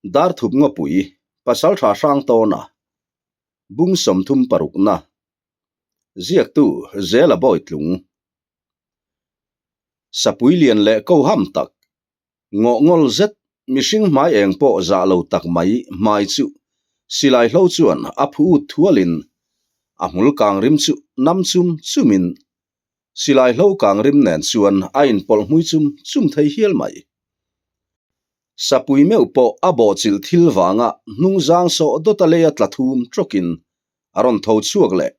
Darthup Ngawpui, Pasaltha Hrangtawna, Bung 36 na, Ziaktu Zela Bawitlung, Sapui lian leh ko ham tak, ngawh ngawl zet, mihring hmai eng pawh zah lo tak mai hmai chu silai hlo chuan a phu ut thualin a hmul kang rim chu nam chum chumin silai hlo kang rim nen chuan a inpawlh hmui chum chum thei hial mai. Sapui meuh pawh a bawhchilh thil vanga hnung zang sawh dawta leia tla thum tawkin a rawn tho chhuak leh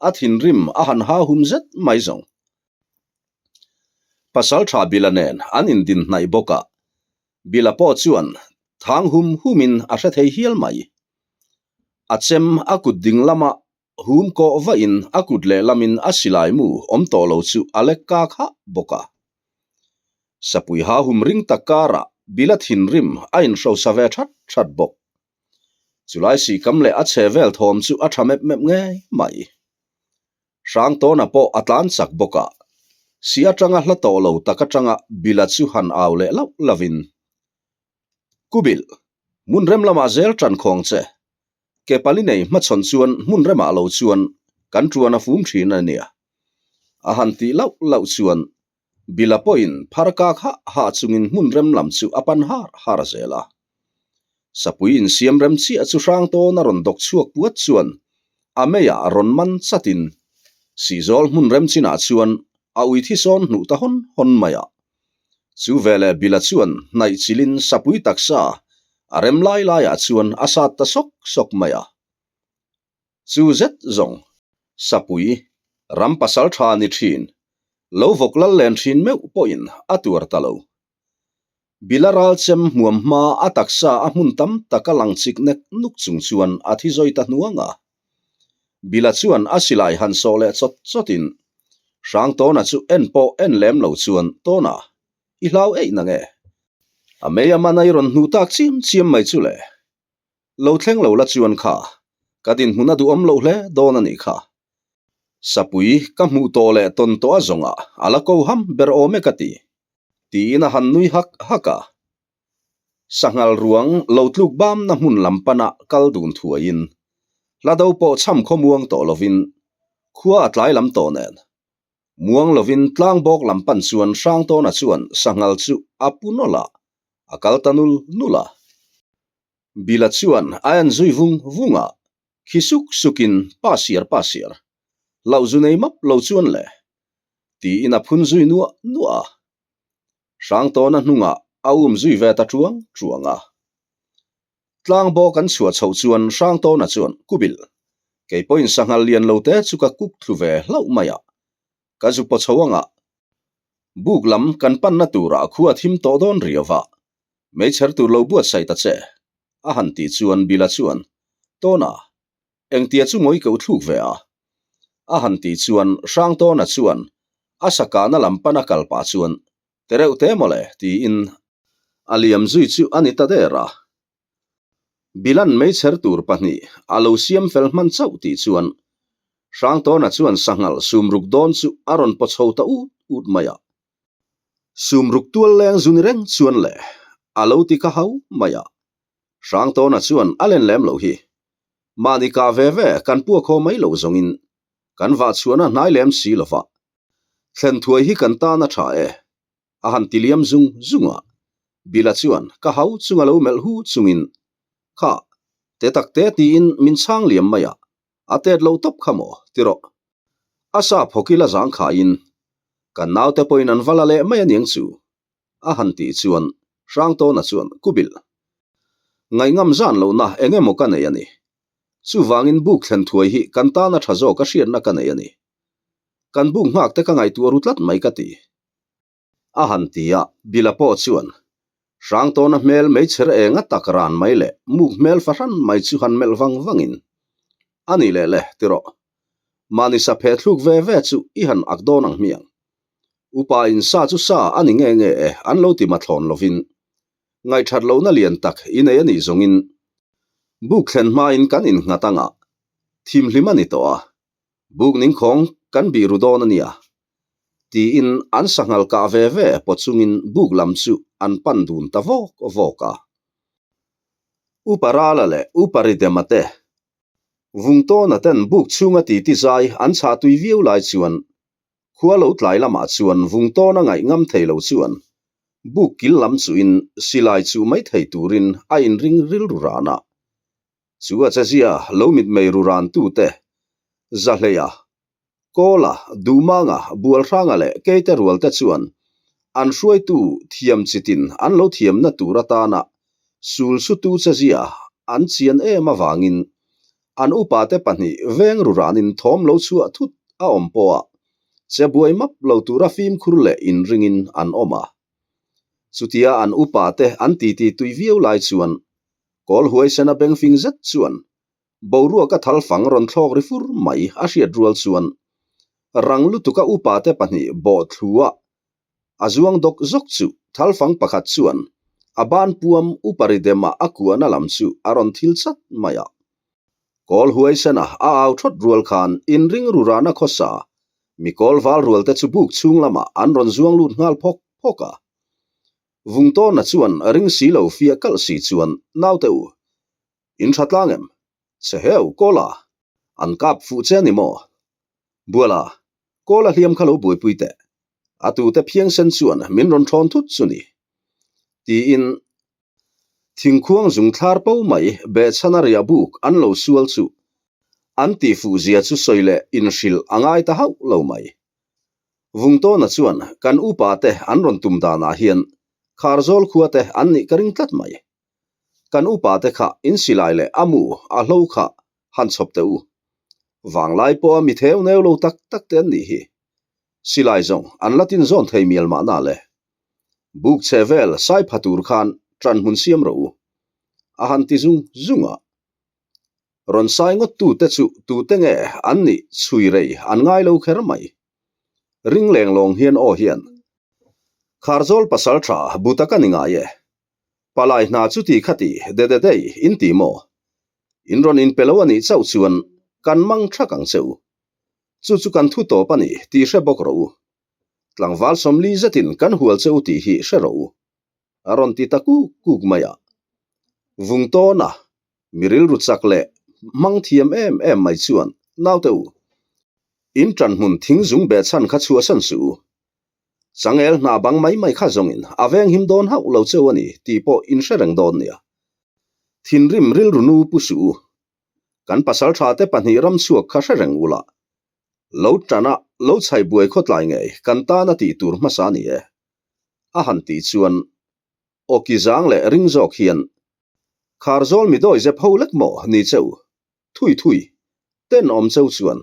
a thinrim a han ha hum zet mai zawng. Pasal tha Bila nen an indin hnaih bawk a, Bila pawh chuan thang hum humin a hre thei hial mai. A chem a kut ding lama hum kawh vahin a kut lehlamin a silai mu awm tawh lo chu a lek kak hah bawk a. Sapui ha hum ring tak karah Bila thinrim a inhrosa ve that that bawk. Chulai sihkam leh a chhe vel thawm chu a tha mep mep ngei mai. Hrangtawna pawh a tlan chak bawk a, si atanga hla tawh lo tak atanga Bila chu han au leh lauh lauhin, Kubilh, hmun rem lamah zel tan khawng che. Ke pali nei hmachhawn chuan hmun remah lo chuan kan tuan a fum thin a nia. A han tih lauh lauh chuan Bila pawhin phar kak hah hah chungin hmun rem lam chu a pan har har zel a. Sapui insiam rem chiah chu hrang tawn a rawn dawk chhuak puat chuan a meiah rawn man chatin Sihzawl hmun rem chinah chuan a ui thi sawn hnuh ta hawn hawn mai a. Chu veleh Bila chuan hnaih chilin sapui taksa a rem lai laiah chuan a sat ta sawk sawk mai a. Chu zet zawng, sapui, ram pasal tha ni thin, lo vawk lal len thin meuh pawhin a tuar ta lo. Bila ral chem hmuam hma a taksa a hmun tam tak a lang chik nek nuk chung chuan a thi zawi ta hnuang a. Bila chuan a silai han sawh leh chawt chawtin, Hrangtawna chu en pawh en lem lo chuan, Tawna, i hlau eih na nge? A mei a man a i rawn hnuh tak chiam chiam mai chu le. Lo thleng lo la chuan kha, ka dinhmun a duhawm loh hle dawn a nih kha. Sapui ka hmuh tawh leh tawn tawh a zawngah a la ko ham ber awm e ka ti, tiin a han nui hak hak a. Sanghal ruang lo tluk bamna hmun lam pana kal dun thuaiin, hla do pawh cham khaw muang tawh lovin khua a tlai lam tawh nen. Muang lovin tlang bawk lam pan chuan Hrangtawna chuan sanghal chu a pu nawlh a, a kal ta nul nul a. Bila chuan a en zui vung vung a, khi suk sukin pa siar pa siar, hlauh zu nei map lo chuan le, tiin a phun zui nuah nuah a. Hrangtawna hnungah a um zui ve ta tuang tuang a. Tlang bawk an chhuah chhoh chuan Hrangtawna chuan, Kubil, kei pawhin sanghal lian lo te chu ka kuk thlu ve hlauh mai a, ka zu paw chho angah buk lam kan panna turah khua thim tawh dawn riau va, meichher tur lo buatsaih ta che, a han tih chuan Bila chuan, Tawna, engtia chu mawi ko thluk ve a? A han tih chuan Hrangtawna chuan a sakahna lam pana kal pah chuan, Te reuh te mawle, tiin a liam zui chu a ni ta der a. Bilan meichher tur pahnih a lo siam fel hman chauh tih chuan Hrangtawna chuan sanghal sumruk dawn chu a rawn paw chho ta ut ut mai a. Sumruk tual leng zu ni reng chuan le a lo ti kha hau mai a. Hrangtawna chuan a len lem loh hi. Mahni kah ve ve kan puak haw mai lo zawngin kan vah chhuahna hnai lem si lova thlen thuai hi kan tan a tha e. A han ti liam zung zung a, Bila chuan ka hau chunga lo melh hu chungin, Kha, te tak te tiin min chhang liam mai a, a tet lo tawp kha maw, ti rawh. A sa phawkil a zang khaiin, Kan naute pawhin an va la leh mai aniang chu, a han tih chuan Hrangtawna chuan, Kubil, ngaihngam zan lohna eng emaw ka nei a ni. Chuvangin buk thlen thuai hi kan tana tha zawk a hriatna ka nei a ni. Kan buk nghak te ka ngaihtuah ru tlat mai ka ti. A han ti a, Bila pawh chuan Hrangtawna hmel meichher enga tak ran mai leh muk hmel fahran mai chu han melh vang vangin, A ni leh le, ti rawh. Mahni sa phe thluk ve ve chu i han ak dawn ang hmiang. Upa in sa chu sa a ni nge nge e an lo ti mathlawn lovin, ngaihthat lohna lian tak i nei a nih zawngin buk thlen hmain kan innghat anga thimhlim a ni tawh a, Buk ningkhawng kan bih ru dawn a nia, tiin an sanghal kah ve ve paw chungin buk lam chu an pan dun ta vawk vawk a. Upa Rala leh Upa Ridema te Vungtawna ten buk chhunga titi zai an chhah tui viau lai chuan khua lo tlai lamah chuan Vungtawna ngaih ngam thei lo chuan buk kil lam chuhin silai chuh mai thei turin a inring rilru ran a. Chu a chezia lo mitmei ru ran tute Zahleia Kawla, Duhmanga, Bualhranga leh Keite rualte chuan an hruaitu thiam chitin an lo thiamna tur atana sul sutu chezia an chian em avangin an upate pahnih veng ruranin thawm lo chhuah thut a awm pawha che buai map lo tura fimkhur leh inringin an awm a. Chutia an upate an titi tui viau lai chuan Kawl huaisena bengfing zet chuan Boruaka thal fang rawn thlawk ri fur mai a hriat rual chuan rang lutuka upate pahnih bawh thlua a zuang dawk zawk chu thal fang pakhat chuan a ban puam upa ri dema a kuahna lam chu a rawn thil chat mai a. Kawl huaisena a au thawt rual khan inring ru rana khawsa mi kawl val rualte chu buk chhung lamah an rawn zuang lut nghal phawk phawk a. Vungtawna chuan ring si lo fiah kalh si chuan naute u In tha tlang em? Che heu, Kawla! An kap fuh che a ni maw? Buala, Kawla hliam kha lo buaipui teh. A tute phiangsen chuan min rawn thawn thut chu ni. Tiin thingkhuang zung thlar po mai behchhana riah buk an lo sual chu an tihfuh zia chu sawi leh inhrilh a ngai ta hauh lo mai. Vungtawna chuan kan upa te an rawn tum danah hian Kharzawl khua te an nih ka ring tlat mai. Kan upa te kha in silai leh a mu a hlo kha han chhawp teh u. Vanglai pawha mi theu neu lo tak tak te an nih hi. Silai zawng an la tin zawn thei mial mahna le. Buk chhe vel sai pha tur khan ṭan hmun siam rawh u. A han ti zung zung a. Rawn sai ngawt tu te chu tute nge an nih chhui rei an ngai lo kher mai. Ring leng lawng hian aw hian. Kharzawl pasal tha bu tak a ni ngai e. Palai hna chu ti kha ti de de dei in ti maw? In rawn inpe lo a nih chauh chuan kan mang thak ang che u. Chu chu kan thu tawp a ni tih hre bawk rawh u. Tlangval sawmli zetin kan hual che u tih hi hre rawh u. A rawn ti ta kuk kuk mai a. Vungtawna mi rilru chak leh hmang thiam em em mai chuan naute u, in ṭanhmun thing zung behchhan kha chhuahsan suh u. Changel hna bang mai mai kha zawngin a venghim dawn hauh lo cheu a ni tih pawh in hre reng dawn nia. Thinrim rilru nu pu suh u. Kan pasalṭha te pahnih ram chhuak kha hre reng ula. Lo ṭana lo chhai buai khawtlai ngei kan tana tih tur hmasa a ni e. A han tih chuan awki zang leh ring zawk hian Kharzawl mi dawi zep ho lek maw ni cheu? Thui thui, tenawm cheu chuan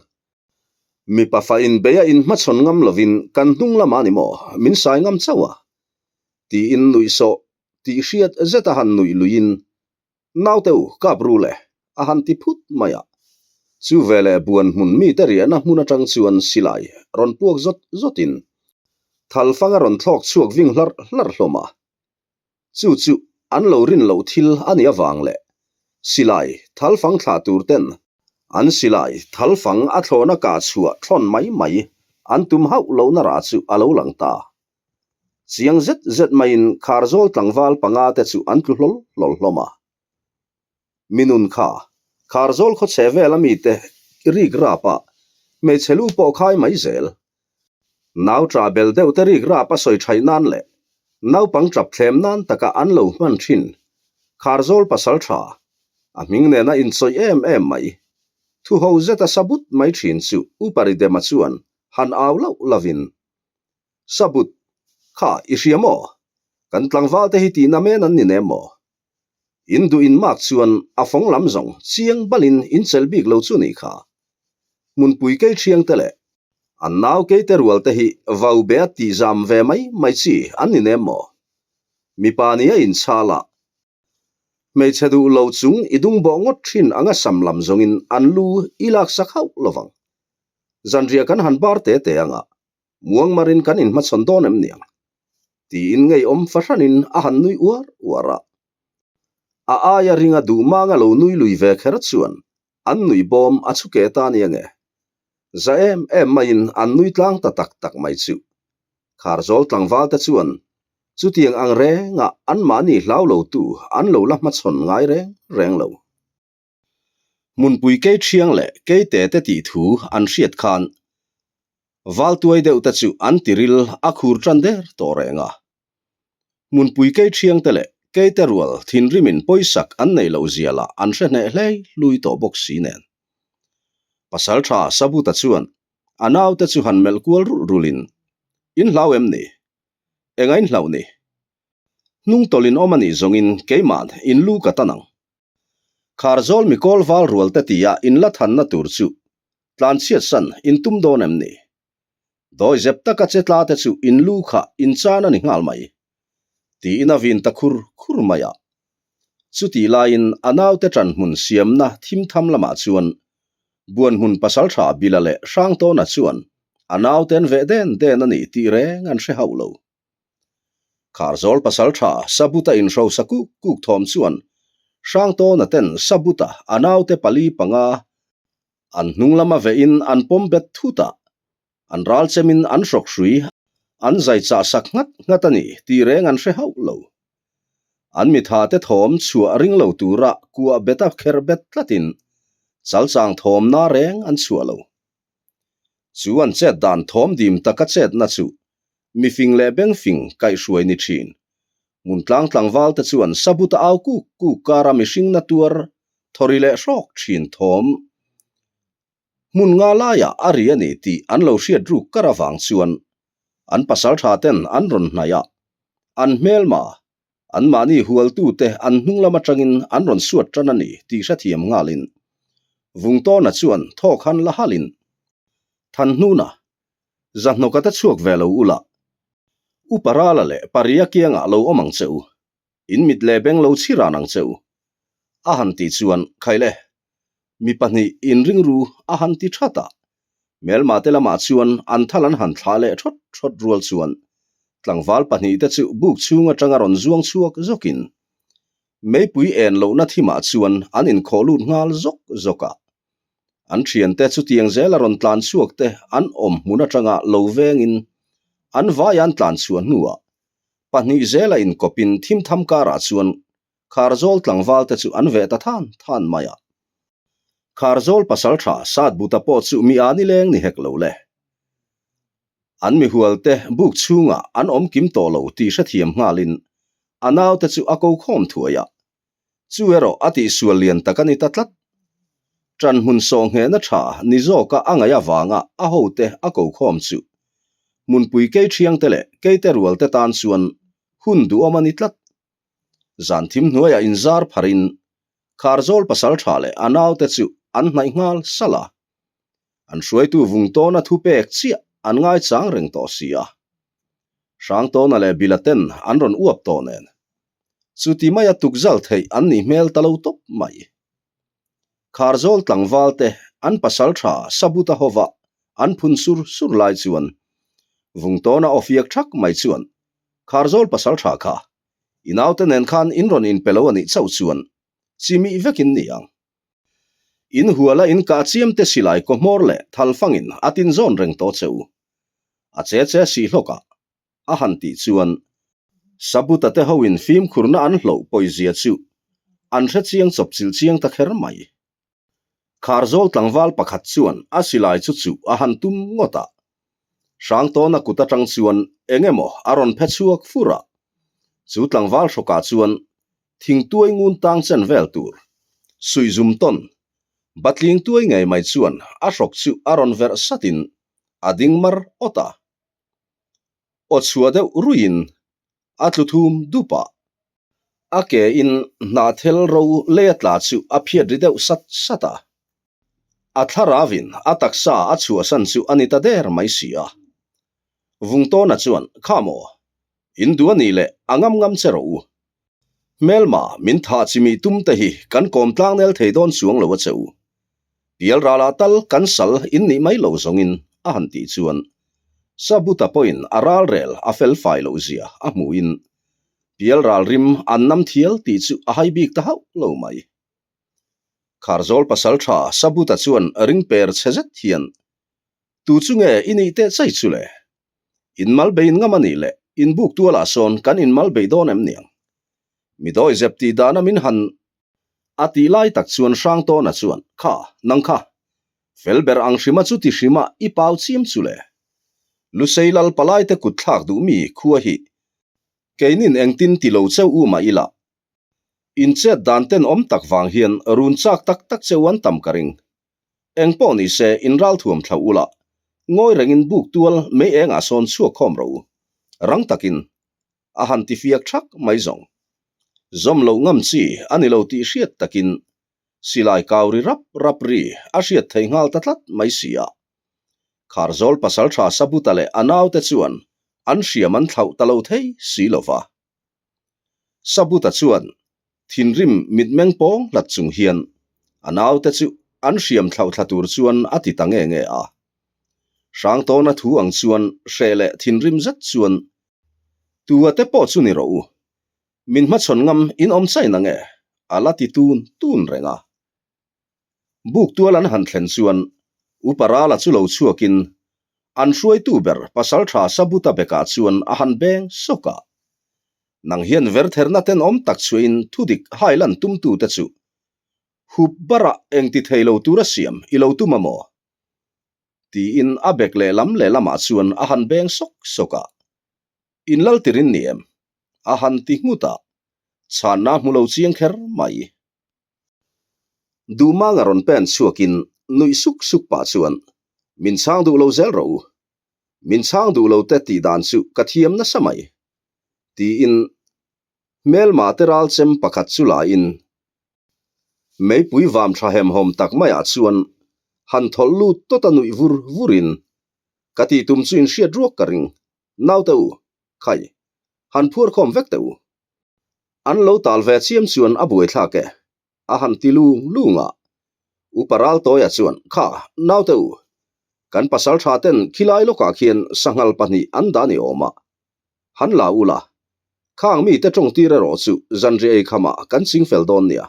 mipa fa inbeia inhmachhawn ngam lovin kan hnung lamah ni maw min sai ngam chauh a? Tiin nuihsawh tih hriat zeta han nuih luiin Naute u, kap ru le, a han ti phut mai a. Chu veleh buan hmun mite riahna hmun atang chuan silai rawn puak zawt zawtin thalfang a rawn thlawk chhuak ving hlarh hlarh hlawm a. Chu chu an lo rin loh thil a nih avang leh silai thalfang thlah tur ten an silai thalfang a thlawhna kah chhuah thlawn mai mai an tum hauh lohna rah chu a lo lang ta. Chiang zet zet maiin Kharzawl tlangval panga te chu an tlu hlawl hlawl hlawm a. Minun kha Kharzawl khawchhe vel a mite rik rap a, hmeichhe lu pawh khai mai zel. Nau ṭah bel deuh te rik rap a sawi ṭhaih nan leh naupang ṭap thlem nan taka an lo hman ṭhin Kharzawl pasal ṭha, a hming nena inchawih em em mai, thuho zeta sabut mai ṭhin chu Upa Ridema chuan han au lauh lovin Sabut, kha i hria maw? Kan tlangval te hi tihna men an ni nem maw? In duh in mak chuan a fawng lam zawng chiang balin in chelh bik lo chu nih kha. Hmunpui kei thiang te leh an nau kei te rual te hi vau be a tih zam ve mai mai chi an ni nem maw? Mipa nia in chhal a, hmeichhe duh lo chung i dung bawh ngawt thin anga sam lam zawngin an lu i laksak hauh lovang. Zanriah kan han bar te te anga Muangmarin kan inhmachhawn dawn em niang? Tiin ngeiawm fahranin a han nui uar uar a. A aia ringa duh manga lo nui lui ve kher chuan an nui bawm a chhu ke ta nia nge. Za em em maiin an nui tlang ta tak tak mai chu. Kharzawl tlangval te chuan. Chutiang ang rengah anmahni hlau lotu an lo la hmachhawn ngai reng reng lo. Hmunpui kei ṭhiang leh kei te te tih thu an hriat khan Valtuai deuh te chu an tiril a khur ṭan der tawh reng a. Hmunpui kei ṭhiang te leh kei te rual thinrimin pawisak an neih loh zia lah an hre hneh hlei hlui tawh bawk si nen. Pasalṭha Sabuta chuan a naute chu han melh kual rulh rulhin, In hlau em ni? Enga in hlauh ni? Hnung tawlh in awm a nih zawngin keimahn in lu ka tan ang. Kharzawl mikawl val rual te tia in la thanna tur chu tlanchhiat san in tum dawn em ni? Dawi zep taka che tla te chu in lu kha in chan a ni nghal mai. Tiin a vin ta khur khur mai a. Chutih laiin a naute ṭan hmun siamna thim tham lamah chuan Buanhmun pasalṭha Bila leh Hrangtawna chuan a naute an veh den den a ni tih reng an hre hauh lo. Kharzawl pasalṭha Sabuta inhrosa kuk kuk thawm chuan Hrangtawna ten Sabuta a naute pali panga an hnung lama vehin an pawm bet thut a, an ral chemin an hrawk hrui an zai chah sak nghat nghat a ni tih reng an hre hauh lo. An mitha te thawm chhuah ring lo tura kuah beta kher bet tlatin chalchang thawmna reng an chhuah lo. Chu an chet dan thawm dim taka chetna chu mifing leh bengfing kaihhruai ni thin. Hmuntlang tlangval te chuan Sabuta au kuk kuk kara mihring na tuar thawri leh hrawk thin thawm hmun nga laiah a ri a ni tih an lo hriat ruk kar avang chuan an pasaltha ten an rawn hnaih a, an hmelma Anmahni hualtute an hnung lam atangin an rawn suat tan a ni tih hrethiam nghalin Vungtawna chuan thawk han la halin Thanhnuna, Zahnawka te chhuak ve lo ula, Upa Rala leh Paria kiangah lo awm ang che u, in mit leh beng lo chhiran ang che u, a han tih chuan Khaile, Mi pahnih inringru a han ti that a, Hmelma te lamah chuan an thal an han thlah leh thawt thawt rual chuan tlangval pahnih te chu buk chhung atanga rawn zuang chhuak zawkin meipui en lohna thimah chuan an inkhawh lut nghal zawk zawk a. An thiante chutiang zela rawn tlan chhuak te an awm hmun atanga lo vengin an vai an tlan chhuah hnuah pahnih zela inkawpin thim tham karah chuan Kharzawl tlangval te chu an veh ta than than mai a. Kharzawl pasaltha Satbuta pawh chu mi a nileng ni hek lo le. An mihual te buk chhungah an awm kim tawh lo tih hrethiam nghalin a naute chu a ko khawm thuai a. Chu erawh a tihsual lian tak a ni ta tlat. Ṭan hmun sawhnghehna ṭha ni zawka a ngaih avanga a hote a ko khawm chu hmunpui kei ṭhiangte leh keite rualte tan chuan hun duhawm a ni tlat. Zan thim hnuaiah inzar pharin Kharzawl pasaltha leh a naute chu an hnaih nghal salh a. An hruaitu Vungtawna thupek chiah an ngaichang reng tawh si a. Hrangtawna leh Bila ten an rawn uap tawh nen. Chuti maia tukzal theih an nih hmel ta lo tawp mai. Kharzawl tlangval te an pasaltha Sabuta hova an phun sur sur lai chuan Vungtawna awfiak thak mai chuan Kharzawl pasaltha kha I naute nen khan in rawn inpe lo a nih chauh chuan chimih vek in ni ang. In huala in kah chiam te silai kaw hmawr leh thal fangin a tin zawn reng tawh che u. A che che sih hlawk a, a han tih chuan Sabuta te hoin fimkhurna an hloh pawizia chu an hre chiang chawp chilh chiang ta kher mai. Kharzawl tlangval pakhat chuan a silai chu chuh a han tum ngawt a. Hrangtawna kut atang chuan eng emaw a rawn phe chhuak fur a. Chu tlangval hrawkah chuan thingtuai ngun tang chen vel tur, suihzum tawn, batling tuai ngei mai chuan a hrawk chu a rawn verh satin a ding mar awt a. Aw chhuah deuh ruiin a tlu thum dup a. A ke in hnahthel ro lei a tla chu a phiat ri deuh sat sat a. A thlarau in a taksa a chhuahsan chu a ni ta der mai si a. Vungtawna chuan, Kha maw? In duh a nih leh a ngam ngam che rawh u. Hmelma min thah chimih tum te hi kan kawm tlang nel thei dawn chuang lo a che u. Pialralah tal kan sal in nih mai lo zawngin a han tih chuan Sabuta pawhin a ralrel a fel fai loh zia a hmuhin Pialral rim an nam thial tih chu a hai bik ta hauh lo mai. Kharzawl pasaltha Sabuta chuan ring per chhe zet hian, Tu chu nge i nih teh chai chu le? In mal bein ngam a nih le? Inbuk tualah sawn kan inmal beih dawn em niang? Mi dawi zep tih dana min han a tih lai tak chuan Hrangtawna chuan, Kha, nang kha, fel ber ang hrima chu ti hrima i pau chiam chu le. Lusei lal palaite kut thlak duh mi khua hi keinin engtin ti lo cheu u mah ila, Inchet dan tenawm tak vang hian run chak tak tak cheu an tam ka ring. Eng pawh ni se in ralthuam thlauh ula, ngawi rengin buk tual mei engah sawn chhuak khawm rawh u. Rang takin a han ti fiak thak mai zawng. Zawm loh ngam chi a ni lo tih hriat takin silai kau ri rap rap ri a hriat thei nghal ta tlat mai si a. Kharzawl pasaltha Sabuta leh a naute chuan an hriam an thlauh ta lo thei si lo va. Sabuta chuan thinrim mitmeng pawng hlat chung hian a naute chu an hriam thlauh thla tur chuan a ti ta nge nge a. Hrangtawna thu ang chuan hreh leh thinrim zet chuan Tua te pawh chu ni rawh u, min hmachhawn ngam in awm chai nange a la ti tun tun reng a. Buk tual an han thlen chuan Upa Rala chu lo chhuakin an hruaitu ber Pasaltha Sabuta bekah chuan a han beng sawk a. Nang hian vertherna tenawm tak chhuahin thudik hailan tumtute chu hup barah engti thei lo tura siam i lo tum a maw? tiin a bek lehlam lehlamah chuan a han beng sawk sawk a. In lal tirin ni em? a han ti nghut a, chhanna hmu lo chiang kher mai. Duhmanga rawn pen chhuakin nuih suk suk pah chuan, Min chhang duh lo zel rawh u. Min chhang duh lo te tih dan chu ka thiam nasa mai. Tiin hmelma te ral chem pakhat chu lain meipui vam tha hemhawm tak maiah chuan han thawlh lut tawt a nuih vur vurin, Ka tih tum chu inhriat ruak ka ring. Naute u, khai, han phuar khawm vek teh u. An lo tal ve chiam chuan a buaithlak e, a han ti lung lung a. Upa Raltawia chuan, Kha, naute u, kan pasal tha ten khilai lawkah khian sanghal pahnih an dah ni awm a. Han la u la, khang mite tawngtir erawh chu zanriah ei khamah kan chingfel dawn nia.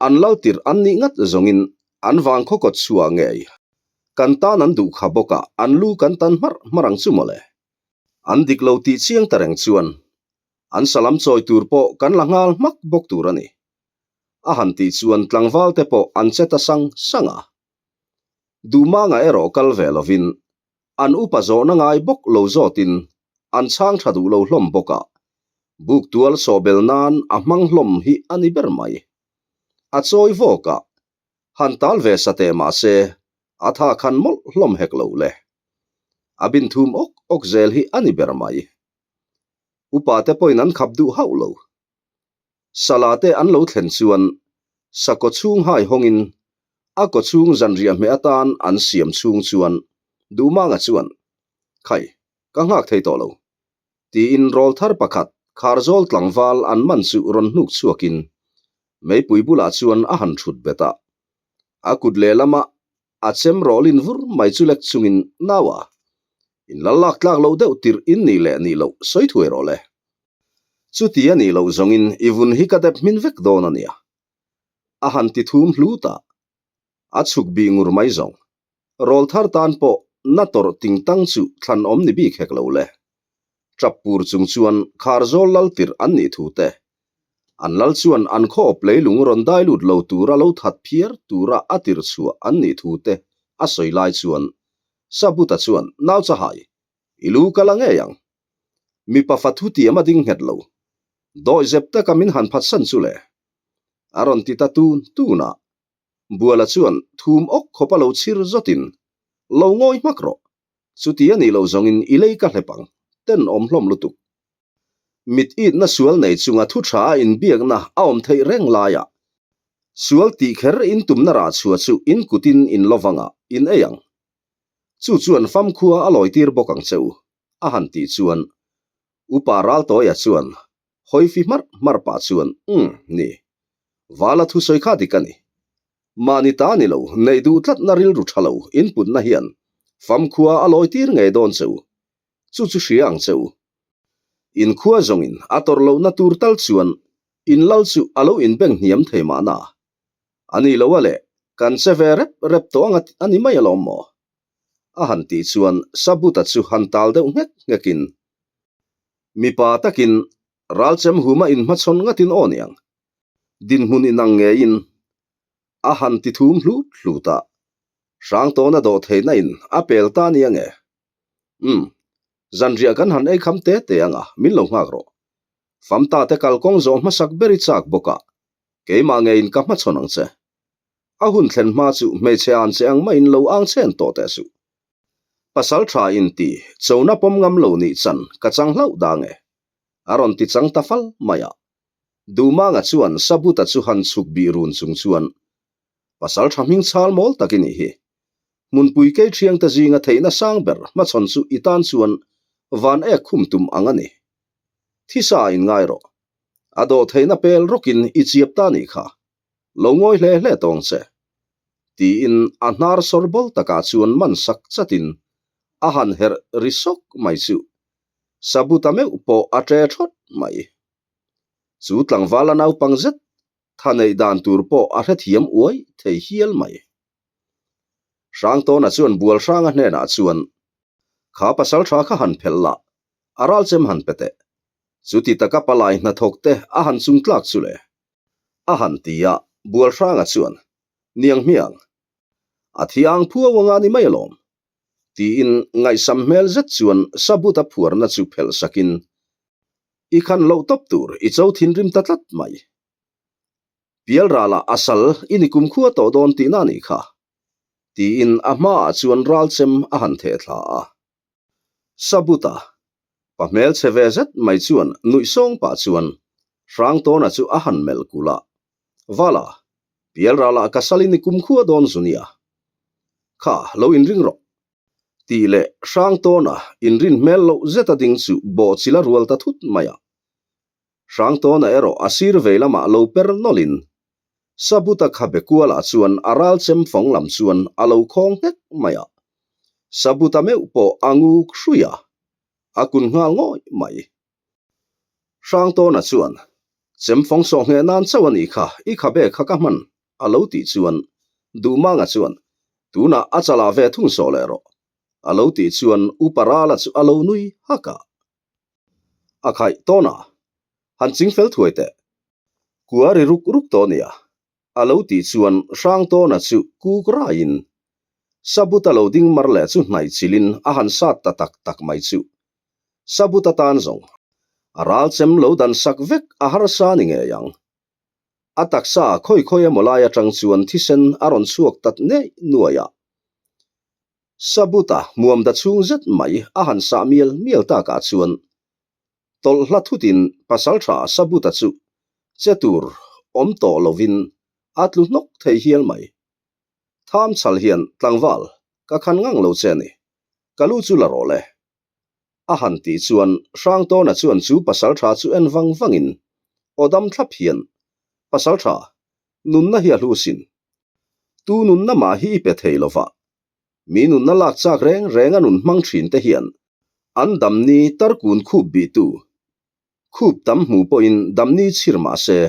An lal tirh an nih ngat zawngin an vang khaw kawt chhuah ngei. Kan tan an duh kha bawk a, an lu kan tan hmarh hmarh ang chu mawle. An dik lo tih chiang ta reng chuan an salam chawi tur pawh kan la nghal hmak bawk tur a ni. A han tih chuan tlangval te pawh an che ta sang sang a. Duhmanga erawh kal ve lovin an upa zawhna ngai bawk lo zawtin an chhang tha duh lo hlawm bawk a, buk tual sawhbel nan a hmang hlawm hi a ni ber mai. A chawi vawk a, han tal ve sa teh mah se a tha khan mawlh hlawm hek lo le. A bin thum awk awk zel hi a ni ber mai. Upa te pawhin an khap duh hauh lo. Sala te an lo thlen chuan sa kaw chhung hai hawngin a kaw chhung zanriah hmeh atan an siam chhung chuan Duhmanga chuan, Khai, ka nghak thei tawh lo, tiin rawlthar pakhat Kharzawl tlangval an man chu rawn hnuk chhuakin meipui bulah chuan a han thut bet a. A kut lehlama a chem rawlin vur mai chu lek chungin Naua, in lal lak tlak loh deuh tirh in nih leh nih loh sawi thuai rawh le. Chuti a nih loh zawngin i vun hi ka dep hmin vek dawn a nia. A han ti thum hlut a, a chhuk bih ngur mai zawng. Rawlthar tan pawh na tawrh ting tang chu thlan awm ni bik hek lo le. Tap pur chung chuan Kharzawl lal tirh an nih thu te, an lal chuan an khaw awp leilung rawn dai lut lo tura lo that phiar tura a tirh chhuah an nih thu te a sawi lai chuan Sabuta chuan Nau Chahai, i lu ka la ngei ang. Mipa fa thu tiam a ding nghet lo. Dawihzep taka min han phatsan chu le. A rawn ti ta tun tun a. Buala chuan thum awk khawp a lo chhir zawtin, Lo ngawi hmak rawh. Chuti a nih loh zawngin i lei ka hlep ang, tenawm hlawm lutuk. Mit itna sual nei chunga thu tha a inbiakna a awm theih reng laiah sual tih kher in tumna rah chhuah chu in kutin in lo vangah in ei ang. Chu chuan famkhua a lawitir bawk ang che u, a han tih chuan Upa Raltawia chuan hawi fi hmarh hmarh pah chuan, Umm, ni. Vala thusawi kha dik a ni. Mahni ta ni lo, neih duh tlatna rilru tha lo inputna hian famkhua a lawitir ngei dawn che u. Chu chu hria ang che u. Inkhua zawngin a tawrh lohna tur tal chuan in lal chu a lo inbeng hniam thei mahna. A ni lo a le, kan che ve rep rep tawh ang a ni mai alawm maw? A han tih chuan Sabuta chu han tal deuh nghek nghekin. Mipa takin ralchem huma inhmachhawn ngatin aw niang, dinhmun inang ngeiin a han ti thum hlut hlut a, Hrangtawna dawh theihna in a pel ta nia nge? Umm, zanriah kan han ei kham te te anga min lo nghak rawh. Famta te kalkawng zawh hmasak ber i chak bawk a, keimah ngeiin ka hmachhawn ang che. A hun thlen hma chu hmeichhe an che ang maiin lo ang chen tawh teh suh. Pasal tha in ti, chona pawm ngam lo nih chan ka chang hlauh dang e. A rawn ti chang ta fal mai a. Dumanga chuan Sabuta chu han chhuk bih run chung chuan, Pasal tha hming chhal mawl tak i nih hi. Hmunpui kei thiangte zinga theihna sang ber hmachhawn chu i tan chuan van ek khum tum ang a ni. Thisa in ngai rawh. A dawh theihna pel rawkin i chiap ta nih kha. Lo ngawi hle hle tawng che. Tiin a hnar sawr bawl takah chuan man sak chatin a han herh ri sawk mai chu Sabuta meuh pawh a ṭe ṭhawt mai. Chu tlangvala naupang zet tha neih dan tur pawh a hrethiam uai thei hial mai. Hrangtawna chuan Bualhranga hnenah chuan, Kha pasal tha kha han phelh la, a ralchem han pe teh. Chuti taka palai hnathawk te a han chungtlak chu le. A han ti a, Bualhranga chuan, Niang hmiang, a thiang phuau anga ni mai alawm. Tiin ngaihsam hmel zet chuan Sabuta phuarna chu phelh sakin, I khan loh tawp tur i cho thinrim ta tlat mai. Pialralah a sal i ni kumkhua tawh dawn tihna a nih kha. Tiin a hmaah chuan ralchem a han theh thla a. Sabuta, pa hmelchhe ve zet mai chuan nuih sawng pah chuan Hrangtawna chu a han melh kulh a, Vala, Pialralah ka sal i ni kumkhua dawn zu nia. Kha, lo inring rawh. Tih leh Hrangtawna inrin hmel loh zeta ding chu bawhchilh a rual ta thut mai a. Hrangtawna erawh a sir vei lamah lo per nawlhin Sabuta khabe kualah chuan a ral chem fawng lam chuan a lo khawng nghek mai a. Sabuta meuh pawh a nguk hrui a, a kun nghal ngawih mai. Hrangtawna chuan, Chem fawng sawh ngheh nan chauh a nih kha, i khabe kha ka hman, a lo tih chuan Duhmanga chuan, Tunah a chalah ve thung sawh leh rawh, a lo tih chuan Upa Rala chu a lo nui hak a. A khaih tawn a, Han ching fel thuai teh. Kua ri ruk ruk tawh nia, a lo tih chuan Hrangtawna chu kuk raiin Sabuta lo ding mar leh chu hnaih chilhin a han sat ta tak tak mai chu. Sabuta tan zawng a ral chem lo dan sak vek a harsa ni ngei ang. A taksa khawi khawi emaw lai atang chuan thisen a rawn chhuak tat neih nuai a. Sabuta hmuam da chhung zet mai a han sah mial mial takah chuan tawlh hla thutin pasaltha Sabuta chu che tur awm tawh lovin a tlu hnawk thei hial mai. Tham chhal hian tlangval ka khan ngang lo che a ni, ka lu chu la rawh le. A han tih chuan Hrangtawna chuan chu pasaltha chu en vang vangin aw dam thlap hian, Pasaltha, nunna hi a hlu sin. Tu nunna mah hi i pe thei lova, mi nunna lak chak reng reng a nun hmang thin te hian an damni tarkun khup bihtu khup tam hmu pawhin damni chhir mah se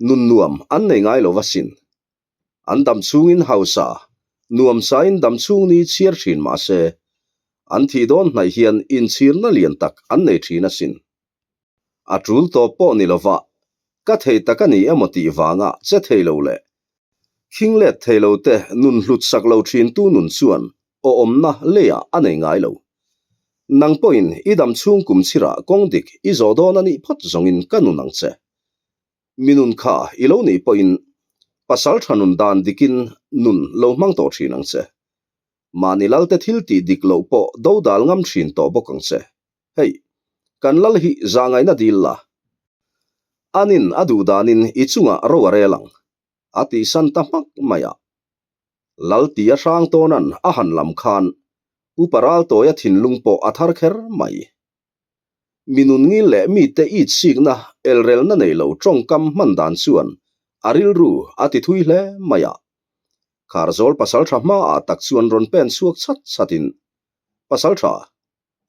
nun nuam an nei ngai lova sin. An dam chhungin hausa nuamsain dam chhung ni chhiar thin mah se an thih dawn hnaih hian inchhirna lian tak an nei thin asin. A tul tawp pawh ni lova, ka thei tak a ni emaw tih vanga che thei lo leh khing let thei lo te nun hlut sak lo thintu nun chuan awmna leiah a nei ngai lo. Nang pawhin i dam chhung kum chhirah kawng dik i zawh dawn a nih phawt zawngin ka nun ang che. Mi nun kha i lo nih pawhin pasal tha nun dan dikin nun lo hmang tawh thin ang che. Mahni lalte thil tih dik loh pawh dodal ngam thin tawh bawk ang che. Hei, kan lal hi zahngaihna dil la. Anin a duh danin i chungah ro a rel ang, a tihsan ta hmak mai a. Lal ti a hrang tawnan a han lam khan Upa Raltawia thinlung pawh a thar kher mai. Mi nun ngil leh mite it sikna elrelna nei lo tawngkam hman dan chuan a rilru a ti thui hle mai a. Kharzawl pasaltha hmaah tak chuan rawn pen chhuak chhat chhatin, Pasaltha,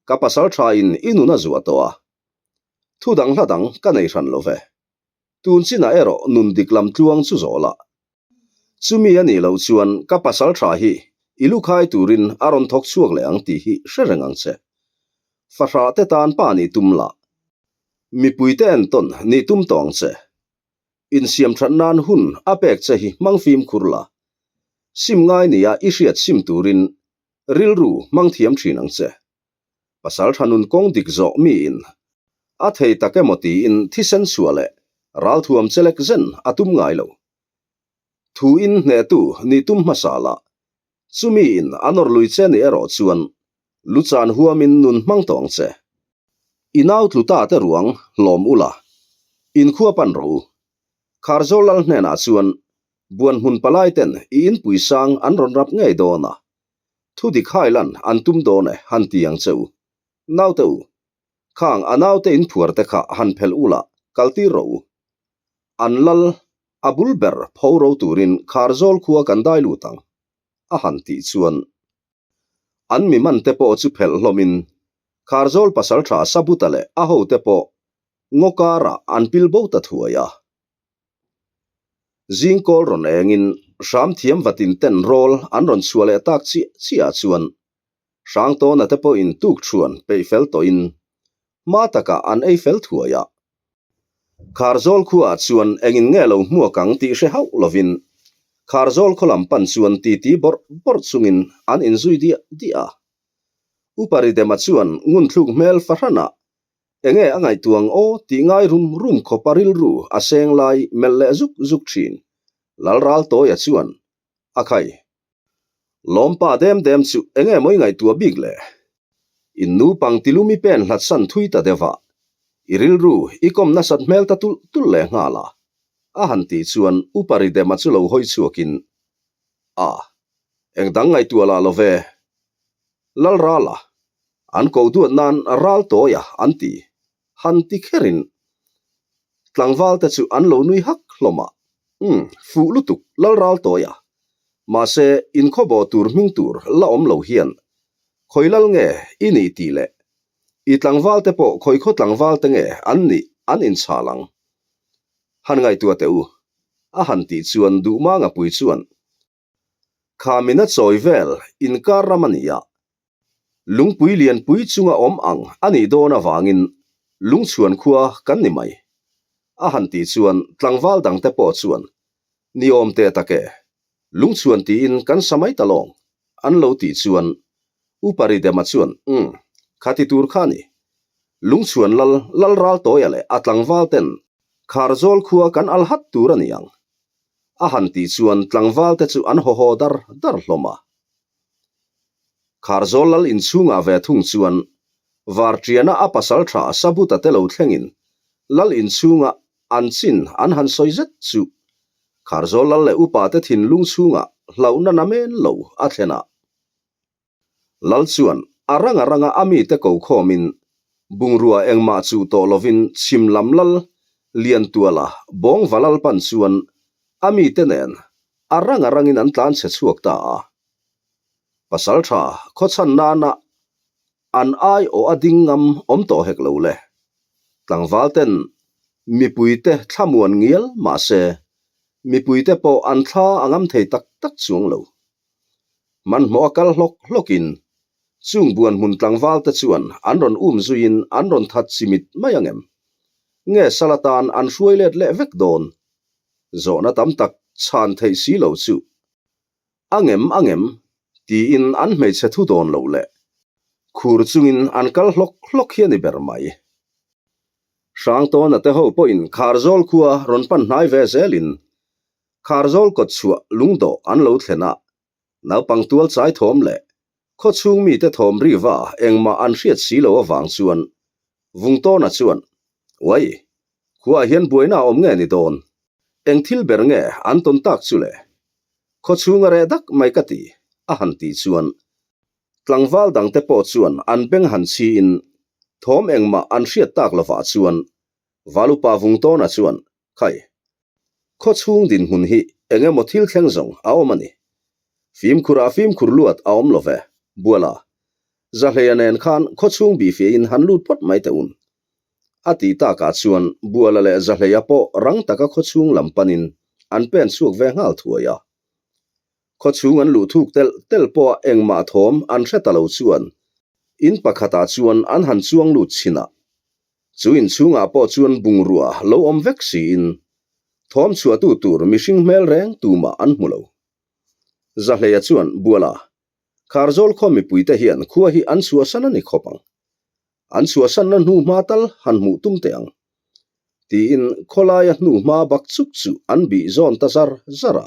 Ka pasal tha in i nun a zuah tawh a, thu dang hla dang ka nei hran lo ve. Tun chinah erawh nun dik lam tluang chu zawh lah. Chumi a nih loh chuan ka pasal tha hi i lu khai turin a rawn thawk chhuak leh ang tih hi hre reng ang che. Fahrah te tan pa nih tum lah. Mipuite entawn nih tum tawh ang che. Insiam that nan hun a pek che hi hmang fimkhur la. Sim ngai nia i hriat sim turin rilru hmang thiam thin ang che. Pasal tha nun kawng dik zawh miin a thei tak emaw tiin thisen chhuah leh ralthuam chelek zen a tum ngai lo. Thu in hnehtu nih tum hmasa la, chumi in a nawr lui che ni erawh chuan lu chan huamin nun hmang tawh ang che. I nau tlu ta te ruang hlawm ula, inkhua pan rawh u. Kharzawl lal hnenah chuan buan hmun palai ten i inpui sang an rawn rap ngei dawn a, thu dik hai lan an tum dawn e han ti ang che u. Naute u, khang a naute inphuar te kha han phelh ula kal tir rawh u. An lal a bul ber pho ro turin Kharzawl khua kan dai lut ang, a han tih chuan an mi man te pawh chu phelh hlawmin Kharzawl pasaltha Sabuta leh a hote pawh ngaw karah an pil bo ta thuai a. Zing kawl rawn engin hram thiam vatin ten rawl an rawn chhuah leh tak chiah chiah chuan Hrangtawna te pawhin tuk thuan peih fel tawhin hma takah an ei fel thuai a. Kharzawl khuaah chuan engin nge lo hmuak ang tih hre hauh lovin Kharzawl khaw lam pan chuan titi bawrh bawrh chungin an inzui diah diah a. Upa Ridema chuan ngunthluk hmel fahranah Enge a ngaihtuang aw tih ngai rum rum khawpa rilru a seng lai melh leh zuk zuk thin. Lalraltawia chuan, A khai. Lawmpa dem dem chu enge maw i ngaihtuah bik le? In nupang tilum i pen hlat san thui ta deuh a, i rilru i kawm nasat hmel ta tulh tulh leh nghal a. A han tih chuan Upa Ridema chu lo hawi chhuakin, A, engdang ngaihtuah lah lo ve. Lalrala, an ko duat nan ral tawi a an ti. Han ti kherin tlangval te chu an lo nui hak hlawm a. Umm, fuh lutuk Lalral tawi a. Mahse, inkhawbawh tur hming tur la awm lo hian khawi lal nge i nih tih leh i tlangval te pawh khawi khaw tlangval te nge an nih an inchhal ang. Han ngaihtuah teh u. A han tih chuan Duhmanga pui chuan Khamina chawi vel inkar ram a ni a, lungpui lianpui chunga awm ang a nih dawn avangin lungchhuan khua kan ni mai. A han tih chuan tlangval dangte pawh chuan, Ni awm teh tak e, lungchhuan tiin kan sa mai ta lawng, an lo tih chuan Upa Ridema chuan, Umm, khati tur kha a ni. Lungchhuan lal Lalraltawia leh a tlangval ten Kharzawl khua kan al hat tur a ni ang. A han tih chuan tlangval te chu an haw haw dar dar hlawm a. Kharzawl lal inchhungah ve thung chuan Varṭiana a pasal tha Sabuta te lo thlengin lal inchhunga an chin an han sawi zet chu Kharzawl lal leh upa te thinlung chhungah hlauhna namen lo a thlen a. Lal chuan a rang a ranga a mite ko khawmin bungrua engmah chuh tawh lovin chhim lam lal Liantuala bawngva lal pan chuan a mite nen a rang a rangin an tlan chhe chhuak ta a. Pasaltha khawchhan nana an ai aw a ding ngam awm tawh hek lo le. Tlangval ten mipuite thlamuan ngial mahse mipuite pawh an thla a ngam thei tak tak chuang lo. Hmanhmawh a kal hlawk hlawkin chung buan hmun tlangval te chuan an rawn um zuiin an rawn that chimit mai ang em? Nge sal atan an hruai let leh vek dawn? Zawhna tam tak chhan theih si lo chu a ngem a ngem tiin an hmeichhe thu dawn loh leh khur chungin an kal hlawk hlawk hi a ni ber mai. Hrangtawna te ho pawhin Kharzawl khua rawn pan hnai ve zelin Kharzawl kawt chhuah lungdawh an lo thlen a, naupang tual chai thawm leh khawchhung mite thawm riva engmah an hriat si lo avang chuan Vungtawna chuan, Uai, khuaah hian buaina a awm nge ni dawn? Eng thil ber nge an tawn tak chu le? Khawchhung a reh dak mai ka ti, a han tih chuan tlangval dangte pawh chuan an beng han chhiin thawm engmah an hriat tak lovah chuan Valupa Vungtawna chuan, Khai, khawchhung dinhmun hi eng emaw thil thleng zawng a awm a ni. Fimkhurah fimkhur luat a awm lo ve, Buala. Zahleia nen khan khawchhung bihfiahin han lut phawt mai teh un. A tih takah chuan Buala leh Zahleia pawh rang taka khawchhung lam panin an pen chhuak ve nghal thuai a. Khawchhung an luh thuk telh telh pawha engmah thawm an hre ta lo chuan in pakhatah chuan an han chuang lut chhin a. Chu inchhungah pawh chuan bungrua lo awm vek siin thawm chhuahtu tur mihring hmel reng tumah an hmu lo. Zahleia chuan Buala, Kharzawl khaw mipuite hian khua hi an chhuahsan a ni khawp ang. An chhuahsanna hnu hma tal han hmuh tum teh ang. Tiin khawlaia hnu hma bak chuk chu an bih zawn ta zar zar a.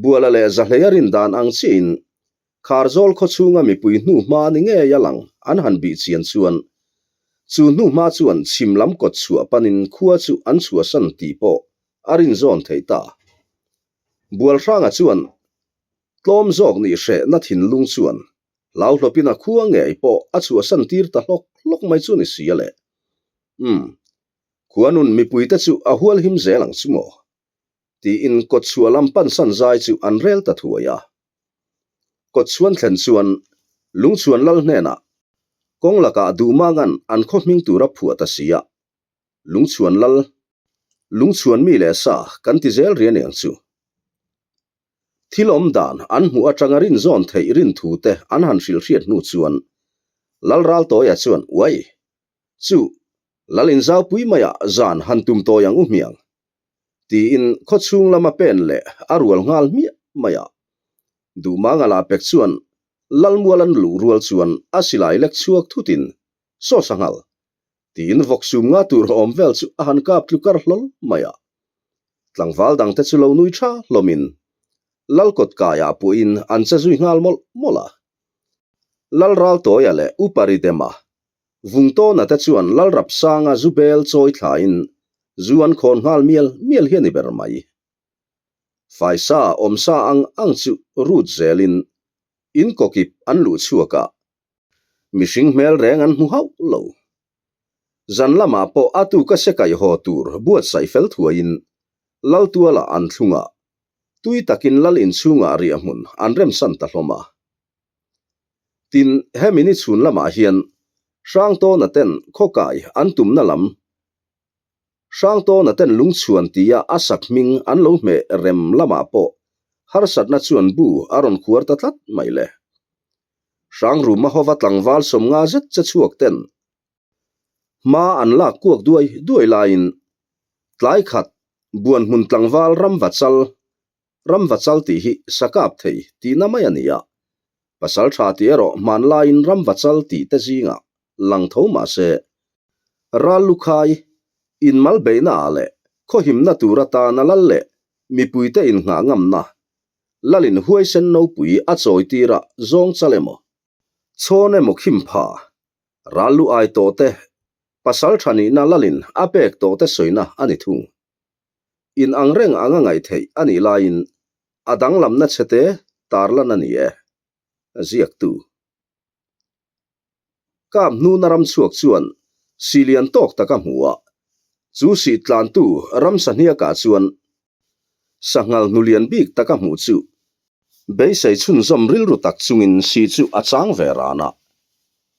Buala leh Zahleia rin dan ang chiahin Kharzawl khaw chhunga mipui hnu hma ni ngei a lang an han bih chian chuan chu hnu hma chuan chhim lam kawt chhuah panin khua chu an chhuahsan tih pawh a rin zawn theih ta. Bualhranga chuan tlawm zawk nih hrehna thinlung chuan hlauhlawpin a khua ngei pawh a chhuahsan tir ta hlawk hlawk mai chu ni si a le. Umm, khuanun mipuite chu a hualhim zel ang chu maw? Tiin kawtchhuah lam pansan zai chu an rel ta thuai a. Kawtchhuan thlen chuan Lungchhuan lal hnenah kawng lakah Duhmanga'n an khaw hming tur a phuah ta si a, Lungchhuan lal, Lungchhuan mi leh sa kan ti zel rian eng chu. Thil awm dan an hmuh atanga rinzawn theih rin thu te an han hrilhhriat hnu chuan Lal Raltawia chuan uai chu Lal inzaupui maiah zan han tum tawi ang u hmiang tiin khawchhung lama pen leh a rual nghal hmiah mai a. Duhmanga lah pek chuan Lalmual an luh rual chuan a silai lek chhuak thutin Saw sanghal tiin vawk sum nga tur awm vel chu a han kap tlu kar hlawl mai a. Tlangval dangte chu lo nui tha hlawmin Lal kawt kaiah pawhin an che zui nghal mawlh mawlh a. Lal Raltawia leh Upa Ridema Vungtawna te chuan Lal Rapsanga zu bel chawi thlain zu an khawn nghal mial mial hi a ni ber mai. Faisa awmsa ang ang chu rut zelin in kawkip an luh chhuak a, mihring hmel reng an hmu hauh lo. Zan lamah pawh a tuka se kaih haw tur buatsaih fel thuaiin Lal tualah an thlung a, tui takin Lal inchhungah riahhmun an remsan ta hlawm a. Tin, hemi ni chhun lamah hian Hrangtawna ten khawkai an tumna lam, Hrangtawna ten lungchhuan tia a sak hming an lo hmeh rem lamah pawh harsatna chuan bu a rawn khuar ta tlat mai le. Hrangruma hova tlangval 50 zet che chhuak ten hma an lak kuak duai duai laiin tlai khat buanhmun tlangval ramva chal Ramva chal tih hi sa kap thei tihna mai a ni a, pasal tha tih erawh hmanlaiin ramva chal tih te zingah lang tho mah se, ral lukhai, inmal beihna ah leh khawhimna tur atana lal leh mipuite innghah ngamna, lalin huaisen nopui a chawi tirah zawng chal emaw, chhawn emaw khim pha, ral lu ai tawh te, pasal tha nihna lalin a pek tawh te sawina a ni thung. In ang reng anga ngaih theih a nih laiin a danglamna chhete tarlan a ni e, ziaktu. Kap hnuna ram chhuak chuan sih lian tawk tak a hmu a, chu sih tlantu ramsa hniakah chuan sanghal hnu lian bik tak a hmuh chu beisei chhunzawm rilru tak chungin sih chu a chang ve ran a.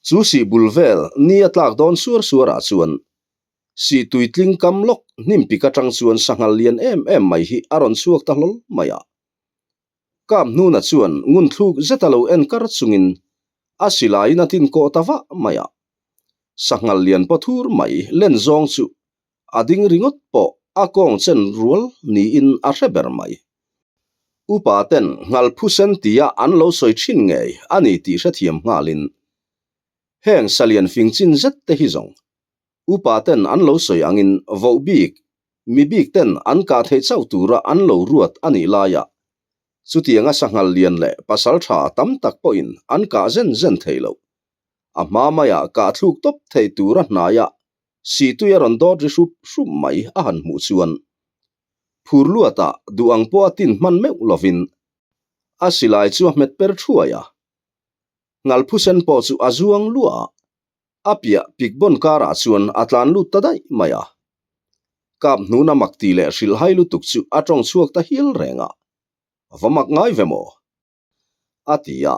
Chu sih bul vel ni a tlak dawn suar suarah chuan Sih tuitling kam lawk hnim pik atang chuan sanghal lian em em mai hi a rawn chhuak ta hlawl mai a. Kap hnuna chuan ngun thluk zeta lo en kar chungin a silaiin a tin kawh ta vah mai a. Sanghal lian pathur mai len zawng chu a ding ringawt pawh a kawng chen rual niin a hre ber mai. Upa ten nghal phusen tia an lo sawi thin ngei a ni tih hrethiam nghalin heng salian fing chin zet te hi zawng Upa ten an lo sawi angin voh bik, mi bik ten an kah theih chauh tura an lo ruat a nih laiah chutianga sanghal lian leh pasal tha tam tak pawhin an kah zen zen thei lo. A hma maiah kah thluk tawp thei tura hnaiah sihtui a rawn dawt ri hrup hrup mai a han hmuh chuan phur luatah duh ang pawha tin hman meuh lovin a silai chu a hmet per thuai a, ngalphusen pawh chu a zuang luah a. A piah pikbawn karah chuan a tlan lut ta daih mai a. Kap hnuna mak ti leh hrilhhai lutuk chu a tawng chhuak ta hial reng a. Va mak ngai ve maw? A ti a.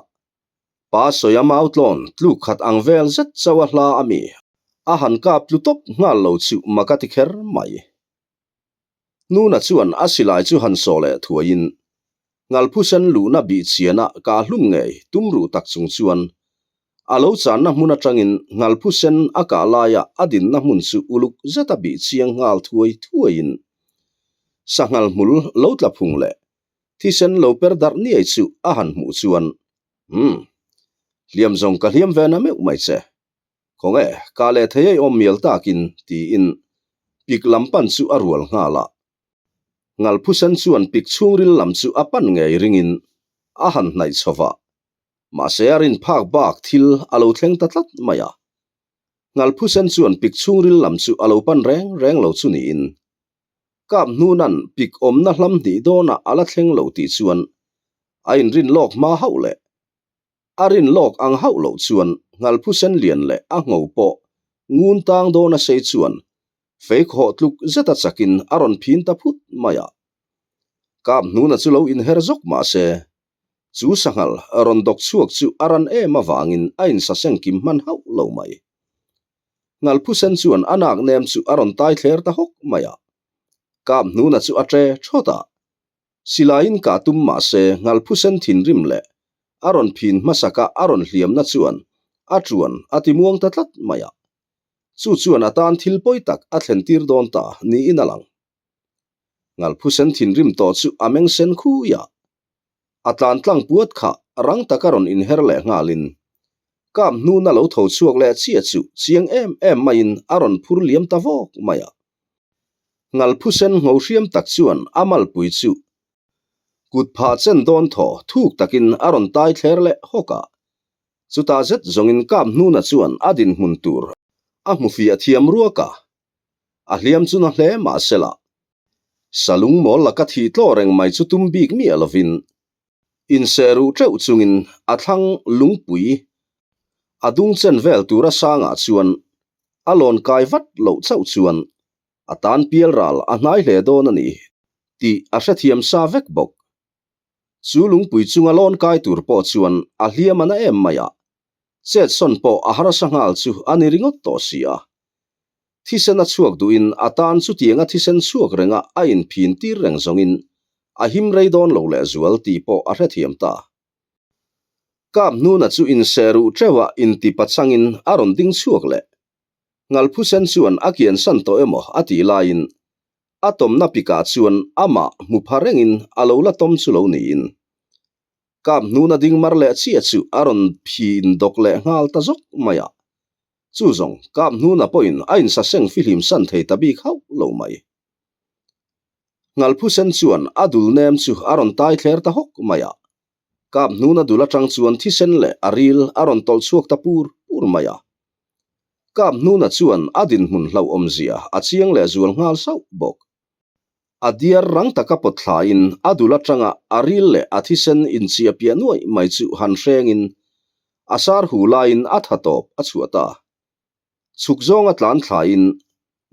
Pa sawi a mau tlawn tluk khat ang vel zet chauh a hla a mi a han kap tlu tawp nghal lo chu mak a ti kher mai. Hnuna chuan a silai chu han sawh leh thuaiin Ngalphusen luhna bih chiana kah hlum ngei tum ruh tak chung chuan. A lo channa hmun atangin Nghalphusen a kah laia a dinna hmun chu uluk zeta bih chiang nghal thuai thuaiin sanghal hmul lo tla phung leh thisen lo per darh niai chu a han hmuh chuan, Umm, hliam zawng ka hliam ve na meuh mai che. Khawnge, kah leh thei ei awm mial takin, tiin pik lam pan chu a rual nghal a. Ngalphusen chuan pik chhungril lam chu a pan ngei ringin a han hnaih chho va, mahse a rin phak bak thil a lo thleng ta tlat mai a. Ngalphusen chuan pik chhungril lam chu a lo pan reng reng lo chu niin kap hnunan pik awmna hlam hnih dawnah a la thleng lo tih chuan a inrin lawk hma hauh leh a rin lawk ang hauh loh chuan Ngalphusen lian leh a ngho pawh ngun tang dawn a sei chuan Fei khawh tluk zeta chakin a rawn phin ta phut mai a. Kap hnuna chu lo inher zawk mah se, chu sanghal rawn dawk chhuak chu a ran em avangin a insaseng kim hman hauh lo mai. Ngalphusen chuan a nak nem chu a rawn tai thler ta hawk mai a. Kap hnuna chu a ṭe ṭhawt a. Silaiin kah tum mah se Ngalphusen thinrim leh a rawn phin hmasaka a rawn hliamna chuan a ṭuan a timuang ta tlat mai a. Chu chuan a tan thil pawi tak a thlen tir dawn ta niin a lang. Ngalphusen thinrim tawh chu a meng sen khui a. A tlan tlang puat kha rang taka rawn inher leh nghalin kap hnuna lo tho chhuak leh chiah chu chiang em em maiin a rawn phur liam ta vawk mai a. Ngalphusen ngho hriam tak chuan a malpui chu kut phah chen dawn thaw thuk takin a rawn tai thler leh hawk a. Chutah zet zawngin kap hnuna chuan a dinhmun tur a hmu fiah thiam ruak a, a hliam chu na hle mah sela. Salung mawl laka thih tlaw reng mai chu tum bik miah lovin inseh ruh teuh chungin a thlang lungpui a dung chen vel tura sangah chuan a lawn kai vat loh chauh chuan a tan pial ral a hnai hle dawn a ni tih a hrethiam sa vek bawk. Chu lungpui chunga lawn kai tur pawh chuan a hliam a na em mai a, chetsawn pawh a harsa nghal chu a ni ringawt tawh si a. Thisen a chhuak duhin a tan chutianga thisen chhuak renga a inphin tir reng zawngin a him rei dawn lo lehzual tih pawh a hrethiam ta. Kap hnuna chu inseh ruh teuh a inti pachangin a rawn ding chhuak leh. Ngalphusen chuan a kiansan tawh emaw a tih laiin A tawmna pikah chuan amah hmu pha rengin a lo la tawm chu lo niin. Kap hnuna ding mar leh chiah chu a rawn phin dawk leh nghal ta zawk mai a. Chu zawng kap hnuna pawhin a insaseng fihlim san thei ta bik hauh lo mai. Ngalphusen chuan a dul nem chu a rawn tai thler ta hawk mai a. Kap hnuna dul atang chuan thisen leh a ril a rawn tawlh chhuak ta pur pur mai a. Kap hnuna chuan a dinhmun hlauhawmzia a chiang leh zual nghal sauh bawk. A diar rang taka pawt thlain a dul atanga a ril leh a thisen inchiah piah nuaih mai chu han hrengin a sar hu laiin a tha tawp a chhuah ta. Chhuk zawnga tlan thlain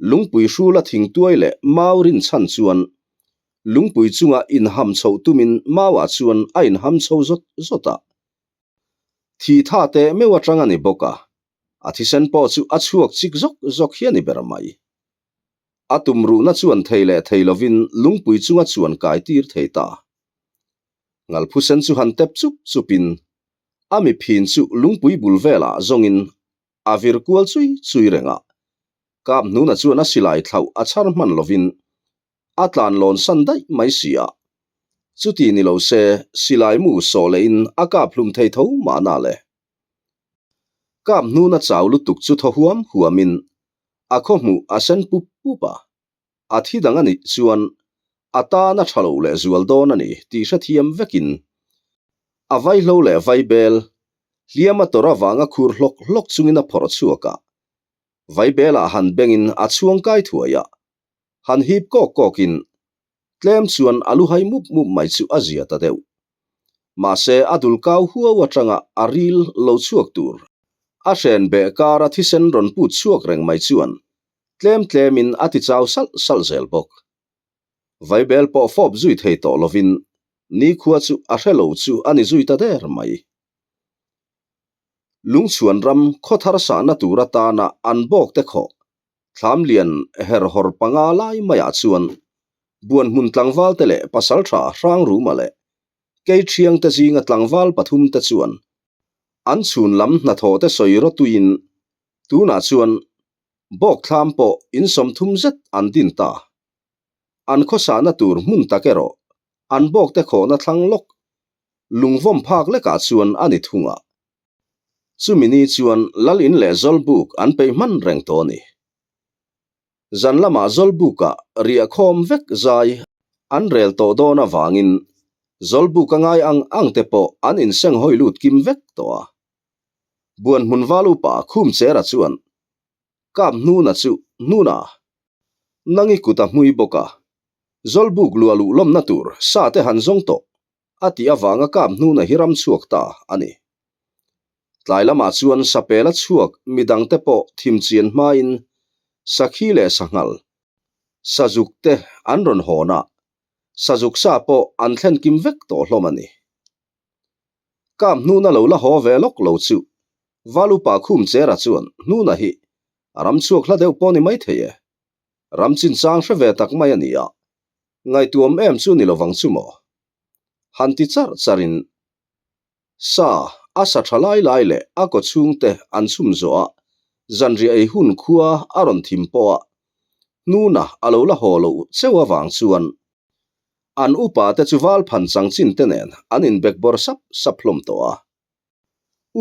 lungpui hrula thingtuai leh mau rinchhan chuan lungpui chunga inham chhoh tumin mauah chuan a inham chho zawt zawt a. Thih tha teh meuh atang a ni bawk a, a thisen pawh chu a chhuak chik zawk zawk hi a ni ber mai. A tumruhna chuan thei leh thei lovin lungpui chunga chuan kai tir thei ta. Ngalphusen chu han tep chup chupin a mi phin chu lungpui bul velah zawngin a vir kual chui chui reng a. Kap hnuna chuan a silai thlauh a chhar hman lovin a tlan lawn san daih mai si a. Chuti ni lo se silai mu sawh lehin a kap hlum thei tho mahna le. Kap hnuna chau lutuk chu thaw huam huamin a khaw hmuh a sen pup pup a. A thi dang a nih chuan a tan a tha lo leh zual dawn a ni tih hrethiam vekin a vaihlo leh vaibel hliam a tawrh avanga khur hlawk hlawk chungin a phawrh chhuak a. Vaibelah han bengin a chhuang kai thuai a, han hip kawk kawkin tlem chuan a lu hai mup mup mai chu a zia ta deuh. Mahse a dul kau huau atanga a ril lo chhuak tur a hren beh kara thisen rawn put chhuak reng mai chuan tlem tlemin a ti chau salh salh zel bawk. Vaibel pawh fawp zui thei tawh lovin nikhua chu a hre lo chu a ni zui ta der mai. Lungchhuan ram khawthar sahna tur atana an bawk te khawh thlam lian herhawr panga lai maiah chuan buanhmun tlangval te leh pasaltha Hrangruma leh Keithiang te zinga tlangval pathum te chuan. An chhun lam hnathawh te sawi rawtuiin tunah chuan bawk thlam pawh in 30 zet an din ta. An khawsahna tur hmun tak erawh an bawk te khawhna thlang lawk lungvawm phak lekah chuan a ni thung a. Chumi ni chuan lal in leh zawlbuk an peih hman reng tawh a ni. Zan lamah Zawlbukah riahkhawm vek zai an rel tawh dawn avangin Zawlbuk a ngai ang ang te pawh an insenghawi lut kim vek tawh a. Buan hmun val upa Khumchera chuan Kap Hnuna chu Hnuna, nang i kut a hmui bawk a, Zawlbuk luah luh lawmna tur sa te han zawng tawh a tih avanga kap hnuna hi ram chhuak ta a ni. Tlai lamah chuan sapela chhuak midangte pawh thim chian hmain sakhi leh sanghal, sazuk te an rawn hawn a, sazuk sa pawh an thlen kim vek tawh hlawm a ni. Kap hnuna lo la haw ve lawk lo chu Valupa Khumchera chuan hnuna hi a ram chhuak hla deuh pawh ni maithei e. Ram chinchang hre ve tak mai a ni a, ngaihtuam em chu ni lovang chu maw? Han ti charh charhin sa a sa tha lai lai leh a kaw chhungte an chhum zawh a, zanriah ei hun khua a rawn thim pawh a, hnuna a lo la haw loh cheu avang chuan an upa te chu val phan chang chin te nen an inbekbawr sap sap hlawm tawh a.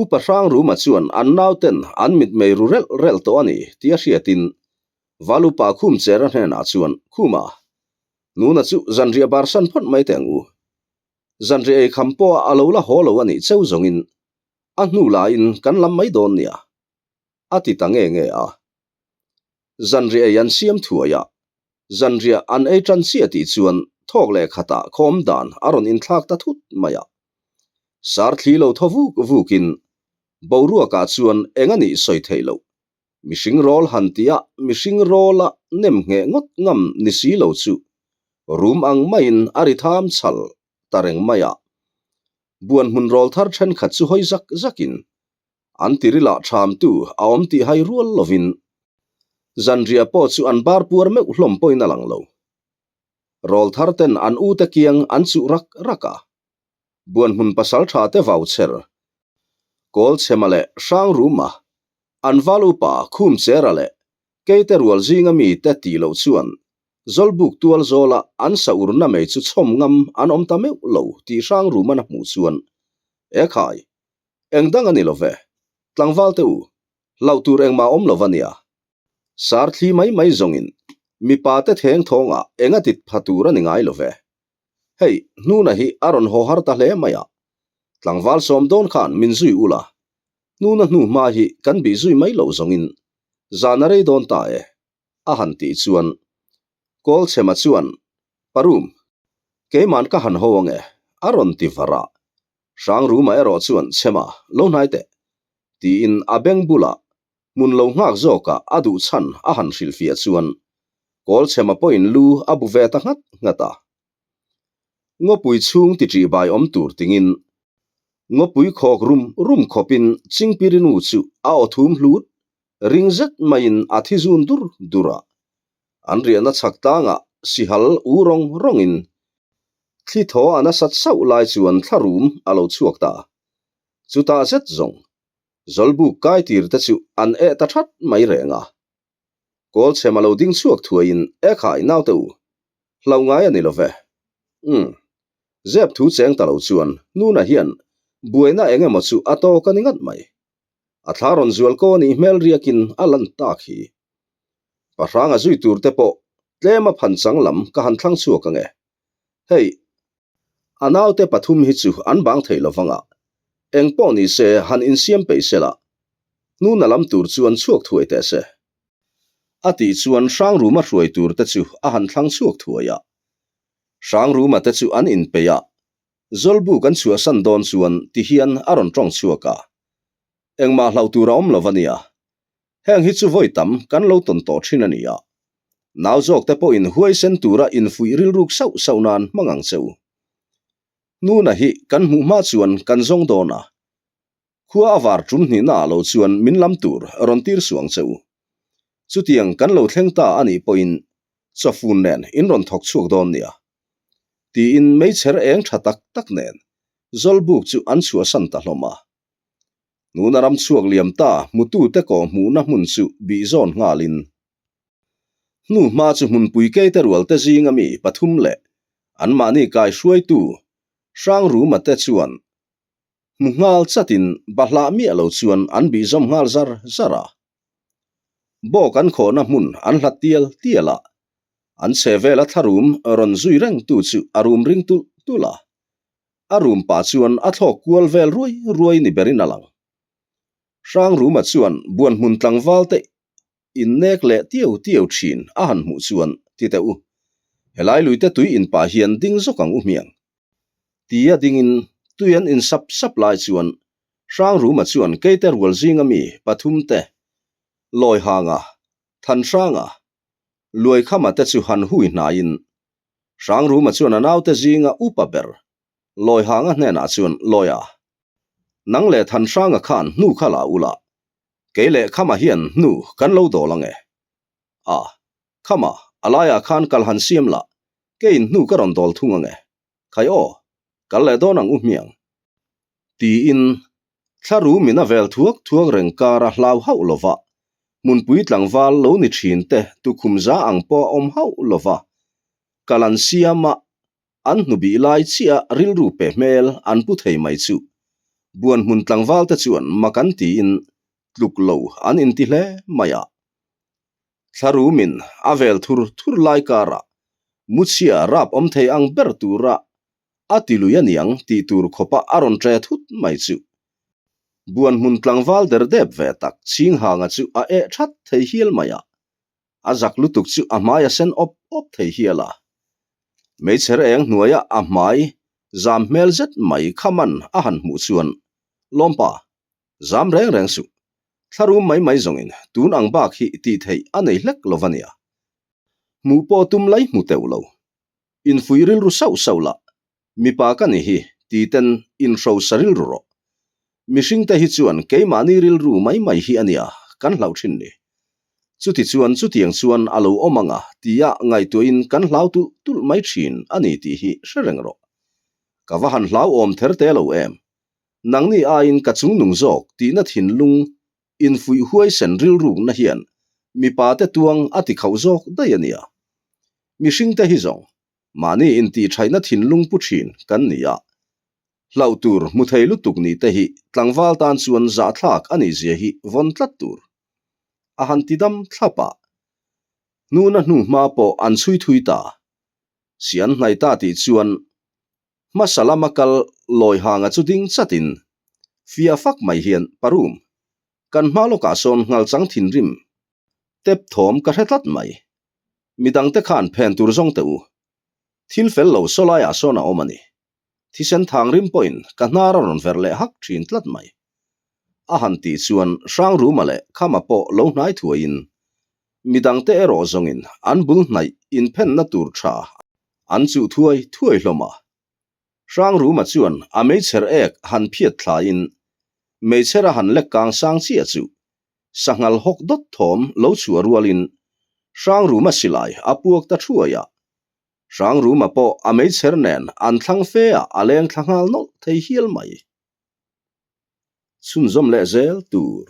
Upa Hrangruma chuan an nauten an mitmei ru relh relh tawh a ni tih a hriatin Valupa Khumchera hnenah chuan, Khuma, nuna chu zanriah barsan phawt mai teh ang u. Zanriah ei kham pawha a lo la haw lo a nih cheu zawngin a hnu laiin kan lam mai dawn nia, a ti ta nge nge a. Zanriah ei an siam thuai a, zanriah an ei tan chiah tih chuan thawk leh khatah khawm dan a rawn inthlak ta thut mai a. Sar thli lo thaw vuk vukin boruakah chuan eng a nih sawi theih loh. Mihring rawl han tih a mihring rawla nem ngheh ngawt ngam ni si lo chu rum ang maiin a ri tham chhal ta reng mai a. Buan hmun rawl thar thenkhat chu hawi zak zakin An tirilah thamtu a awm tih hai rual lovin zanriah pawh chu an bar puar meuh hlawm pawhin a lang lo. Rawl thar ten an ute kiang an chuh rak rak a, Buanhmun pasal tha te vau chher, Kawlchhema leh Hrangruma, an val upa Khumchera leh Keite rual zinga mi te tih loh chuan Zawlbuk tual zawla an sa urna mei chu chhawm ngam an awm ta meuh lo tih Hrangruman a hmuh chuan, Ekhai, Eng dang a ni lo ve. Tlangval te u, hlauh tur engmah awm lo va nia. Sar thli mai mai zawngin mipa te theng thawngah eng a tit pha tur a ni ngai lo ve. Hei, hnuna hi a rawn haw har ta hle mai a. Tlangval sawm dawn khan min zui ul a, hnuna hnu hma hi kan bih zui mai loh zawngin zan a rei dawn ta e, a han tih chuan Kawlchhema chuan, Parum, keiman ka han ho ange, a rawn ti var a. Hrangruma erawh chuan Chhema, lo hnai teh, tiin a beng bulah hmun lo nghak zawkah a duh chhan a han hrilhfiah chuan Kawlchhema pawhin lu a bu ve ta nghat nghat a. Ngawpui chhung ti ṭihbai awm tur tingin ngawpui khawk rum rum khawpin Chingpirinu chu a aw thum hlut ring zet maiin a thi zun dur dur a. An riahna chhak tlangah sihal u rawng rawngin thli thaw a nasat sauh lai chuan thlarum a lo chhuak ta. Chutah zet zawng Zawlbuk kai tir te chu an eh ta that mai reng a. Kawlchhem a lo ding chhuak thuaiin e khai naute u, hlau ngai a ni lo ve. Umm. Zep thu cheng ta lo chuan Nuna hian buaina eng emaw chu a tawk a ni ngat mai. A thla rawn zual ko a nih hmel riakin a lan tak hi. Pahranga zui tur te pawh tlem a phan chang lam ka han thlang chhuak ang e. Hei, a naute pathum hi chu an bang thei lo vang a, eng pawh ni se han insiam peih se la, hnuna lam tur chuan chhuak thuai teh se. A tih chuan Hrangruma hruai tur te chu a han thlang chhuak thuai a. Hrangruma te chu an inpeih a, Zawlbu kan chhuahsan dawn chuan ti hian a rawn tawng chhuak a, Engmah hlauh tur a awm lo a nia. Heng hi chu vawi tam kan lo tawn tawh thin a nia. Nau zawk te pawhin huaisen tura infuih rilruk sauh sauh nan hmang ang che u. Nuna hi kan hmuh hma chuan kan zawng dawn a. Khua a var tum hnihna ah lo chuan min lam tur rawn tir suang che u. Chutiang kan lo thleng ta a nih pawhin chawfun nen in rawn thawk chhuak dawn nia. Tiin meichher eng tha tak tak nen Zawlbuk chu an chhuahsan ta hlawm a. Nuna ram chhuak liam ta hmutute kawh hmuhna hmun chu bih zawn nghalin hnu hma chu hmunpui keite rualte zinga mi pathum leh anmahni kaihruaitu Hrangruma te chuan hmu nghal chatin bahlah miah lo chuan an bih zawm nghal zar zar a. Bawk an khawhna hmun an hlat tial tial a, an chhe vela thlarum rawn zui rengtu chu a rum ring tulh tulh a. A rum pah chuan a thlawk kual vel ruai ruai ni berin a lang. Hrangruma chuan buan hmun tlangval te innek leh tiau tiau thin a han hmuh chuan ti teh u, helai luite tui in pah hian ding zawk ang u hmiang. Tia dingin tui an in sap sap lai chuan Hrangruma chuan keite rual zinga mi pathum te, Lawihanga, Thanhranga, Luaikhama te chu han hui hnaiin Hrangruma chuan a naute zinga upa ber Lawihanga hnenah chuan Lawia, nang leh Thanhranga khan hnu kha la ula, Kei leh Khama hian hnu kan lo dawl ang e. A, Khama, a laiah khan kal han siam lah, keiin hnu ka rawn dawl thung ang e. Khai aw, kal leh dawn ang u hmiang. Tiin, thlaru min a vel thuak thuak reng kara hlau hauh lo va, hmunpui tlangval lo ni thin te tukhum za ang pawh a awm hauh lo va, kal an siam a, An hnubih lai chiah rilru pe hmel an pu thei mai chu buan hmun tlangval te chuan mak an tiin tluk lo an inti hle mai a. Thlarumin a vel thur thur lai karah muchhia rap awm thei ang ber tura a ti lui aniang tih tur khawpa a rawn ṭe thut mai chu buan hmun tlangval der dep ve tak Chhinghanga chu a eh that thei hial mai a. A zak lutuk chu a hmai a sen awp awp thei hial a. Meichher eng hnuaia a hmai zam hmel zet mai kha man a han hmuh chuan, Lawmpa, zam reng reng suh. Thlarum mai mai zawngin tun ang bak hi tih theih a nei hlek lo va nia. Hmuh pawh tum lai hmu teuh lo. Infuih rilru sauh sauh lah Mipa ka ni hi, ti ten inhrosa rilru rawh. Mihringte hi chuan keimahni rilru mai mai hi a nia kan hlauh thin ni. Chuti chuan chutiang chuan a lo awm ang a tia ngaihtuahin kan hlau tulh tulh mai thin a ni tih hi hre reng rawh. Ka va han hlauhawm ther te lo em. Nangni aiin ka chungnung zawk tihna thinlung infuih huaisen rilrukna hian mipate tuang a ti khauh zawk daih a nia. Mihringte hi zawng Mahni intihṭhaihna thinlung pu ṭhin kan ni a, hlauh tur hmu thei lutuk nih te hi tlangval tan chuan zahthlak a nih zia hi vawn tlat tur. A han ti dam thlap a, hnuna hnu hma pawh an chhui thui ta. Si an hnai ta tih chuan hmasa lama kal lawi hanga chu ding chatin fiah fak mai hian Parum, kan hma lawkah sawn nghalchang thinrim tep thawm ka hre tlat mai. Midangte khan phen tur zawng teh u. Thil fel lo saw laiah sawn a awm a ni. Thisen thang rim pawhin ka hnar a rawn verh leh hak thin tlat mai. A han tih chuan Hrangruma leh Khama pawh lo hnai thuaiin midangte erawh zawngin an bul hnaih inphenna tur tha an chuh thuai thuai hlawm a. Hrangruma chuan a meichher ek han phiat thlaiin meichher a han lek kang sang chiah chu Sanghal hawk dawt thawm lo chhuah rualin Hrangruma silai a puak ta thuai a. Hrangruma pawh a meichher nen an thlang fe a a leng thla nghal nawlh thei hial mai. Chhunzawm leh zel tur.